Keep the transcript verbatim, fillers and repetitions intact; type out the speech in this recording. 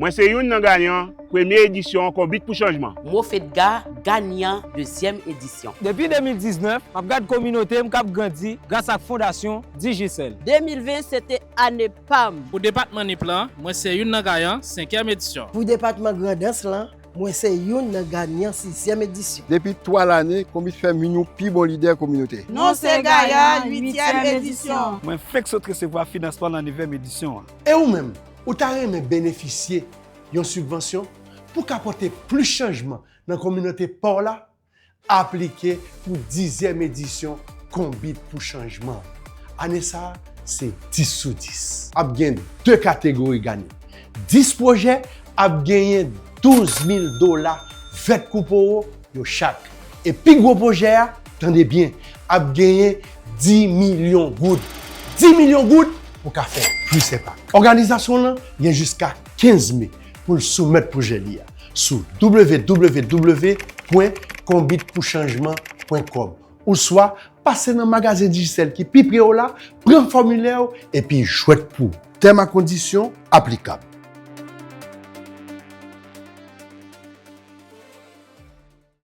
Mwen se youn nan ganyan premye edisyon Konbit pou Chanjman. Mofedga, ganyan dezyèm edisyon. Depi de mil diznèf, m ap gad kominote m k ap grandi gras ak Fondasyon Digicel. De mil ven se te ane pa m. Pou depatman Nip lan, mwen se youn nan ganyan senkyèm edisyon. Pou depatman Grandans lan, mwen se youn nan ganyan sizyèm edisyon. Depi twa lane, Konbit fè m vin yon pi bon lidè kominote. Nou se Gaya, uityèm edisyon. Mwen fenk sot resevwa finansman nan nevyèm edisyon an. E ou menm, ou ta renmen benefisye yon sibvansyon pou ka pote plis chanjman nan kominote pa w la? Aplike pou dizyèm edisyon Konbit pou Chanjman. Ane sa a, se dis sou dis. Ap gen de kategori ganan. Dis pwojè ap genyen douz mil dola vèt kou powo yo chak. E pi gwo pwojè a, tande byen, ap genyen dis milyon goud. Dis milyon goud pou ka fè plis enpak. Òganizasyon w lan gen jiska kenz me pou l soumèt pwojè li a sou w w w pwen konbit pou chanjman pwen kòm oswa pase nan magazen Digicel ki pi pre w la, pran fòmilè w epi jwèt pou w. Tèm ak kondisyon aplikab.